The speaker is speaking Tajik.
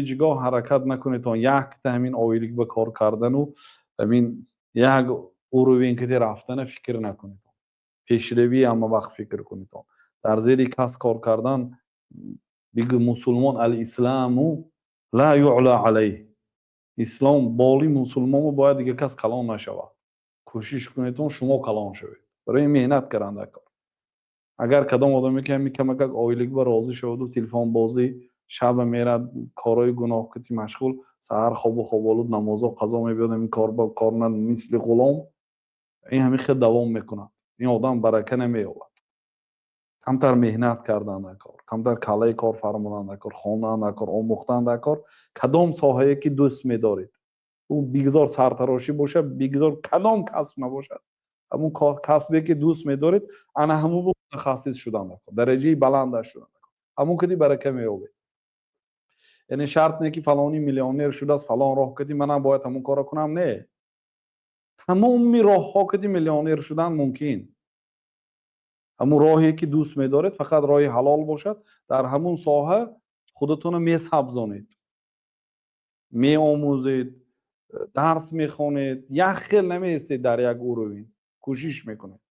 Ҳеҷ гоҳ ҳаракат накунедтон якта ҳамин ойлик ба кор кардану ҳамин як уровень кати рафтана фикр накунед. Пешравӣ ҳама вақт фикр кунедтон. Дар зери кас кор кардан, бигӯ, мусулмон الإسلام لا يعلى عليه, ислом боли мусулмонро бояд дигар кас калон нашавад. Кӯшиш кунедтон, шумо калон шавед. Барои меҳнат кардан дар кор. Агар кадом одаме ки ҳамин камакак ойлик ба розӣ шаваду телефонбозӣ, шаба мерад, корҳои гуноҳ кати машғул, саҳар хобу хоболуд, намозо қазо мебиёд, ҳамин кор ба кор на, мисли ғулом, ин ҳамин хел давом мекунад, ин одам барака намеёбад. Камтар меҳнат кардан дар кор, камтар каллаи кор фармудан дар кор, хондан дар кор, омӯхтан дар кор. Кадом соҳае ки дӯст медоред, ӯ бигзор сартарошӣ бошад, бигзор кадом касб набошад, ҳамун касбе ки дӯст медоред, ана ҳамун мутахассис шудан дар кор, дараҷаи баландаш шудан дар кор, ҳамун кади барака меёбед. Яъне шарт не, ки фалонӣ миллионер шудааст фалон роҳ кади, манам бояд ҳамун корро кунам. Не, тамоми роҳҳо кади миллионер шудан мумкин. Ҳамун роҳе ки дӯст медоред, фақат роҳи ҳалол бошад, дар ҳамун соҳа худатонро месабзонед, меомӯзед, дарс мехонед, як хел намеистед дар як уровень, кӯшиш мекунед.